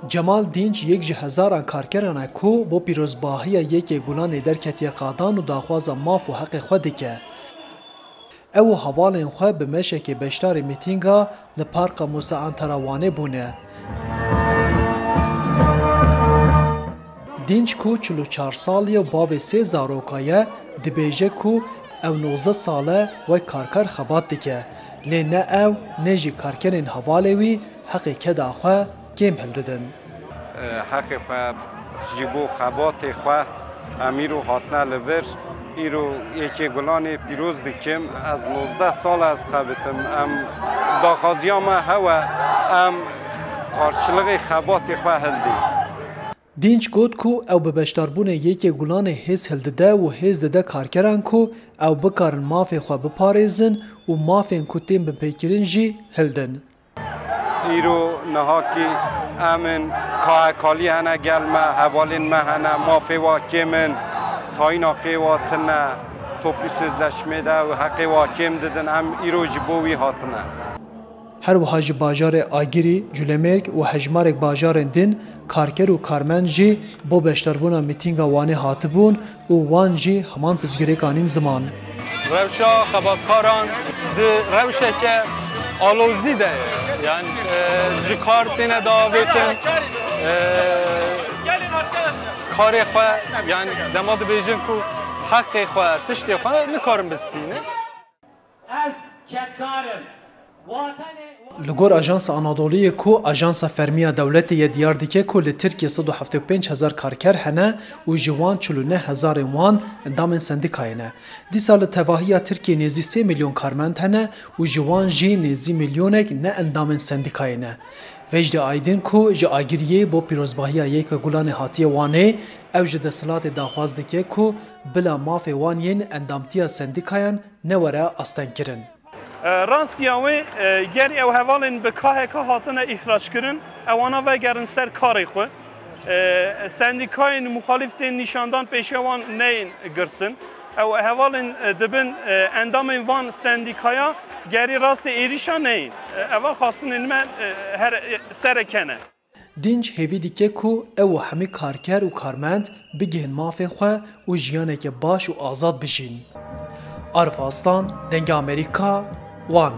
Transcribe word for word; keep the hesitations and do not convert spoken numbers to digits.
Cemal Dînç yek ji hezaran karkeran e ku bo pîrozbahiya Yekê Gulanê derketiye qadan û daxwaza maf û heqê xwe dike. Ew û hevalên xwe bi meşekê beşdarî mîtînga li Parka Musa Antara Wanê bûne. Dînç ku çil û çar salî ye û bavê sê zaroka ye, dibêje ku ew nozdeh sal e wek karker xebat dike, lê ne ew ne jî karkerên hevalê wî heqê keda xwe kêm hildidin. Heqê xwe ji bo xebatê xwe em îro hatine li vir. Îro Yekê Gulanê pîroz dikim. Ez nozdeh sal ez dixebitim. Em daxwaziya me hewe, em qarşılığı xebatê xwe hildî. Dînç got ku ew bi beşdarbûnê Yekê Gulanê hêz hildide û hêz dide karkeran ku ew bikarin mafê xwe biparêzin û mafên ku tên binpêkirin jî hildin. Îro nihakî em in, kahekalî hene gel me, hevalên me hene, mafê wa kêm in, tayîna qê wa tune, toplî sözleşmê de û heqê wa kêm didin, em îro ji bo wî hatine. Her wiha ji bajarê Agirî, Culemêrg û hejmarek bajarên din karker û karmend jî bo beşdarbûna mîtînga Wanê hatibûn û wan jî heman pirsgirêk anîn ziman. Rewşa xebatkaran di rewşeke alozî de ye. Yani, e, ji kar têne diavêtin, e, karê xwe, yani dema dibêjin ku heqê xwe, tiştê xwe nikarin bistînin. Ez kedkar im. Watenê Li gor Ajansa Anadoluyê ku ajansa fermî ya dewletê ye diyar dike ku li Tirkiyê sed û heftê û pênc hezar karker hene û ji wan çil û neh hezarên wan endamên sendîkayê ne. Dîsa li tevahiya Tirkiyê nêzî sê milyon karmend hene û ji wan jî nêzî milyonek ne endamên sendîkayê ne. Vecdî Aydin ku ji Agiriyê bo pîrozbahiya Yeka Gulanê hatiye Wanê, ew ji desthilatê daxwaz dike ku bila mafê wan yên endamtiya sendîkayan newere astengkirin. E, rastiya wê, e, ger ew hevalên bi K H K hatine îhraçkirin, ewana vegerin ser karê xwe. E, sendîkayên muxalîf tên nîşandan pêşiya wan neyên girtin. Ew hevalên, e, dibin, e, endamên van sendîkaya gerî rastê êrîşa neyên. E, eva xwestinên me, e, her, e, sereke ne. Dînç hêvî dike ku ew û hemî karker û karmend bigihin mafên xwe û jiyaneke baş û azad bijîn. Arif Aslan, Dengê Amerîka, Wan.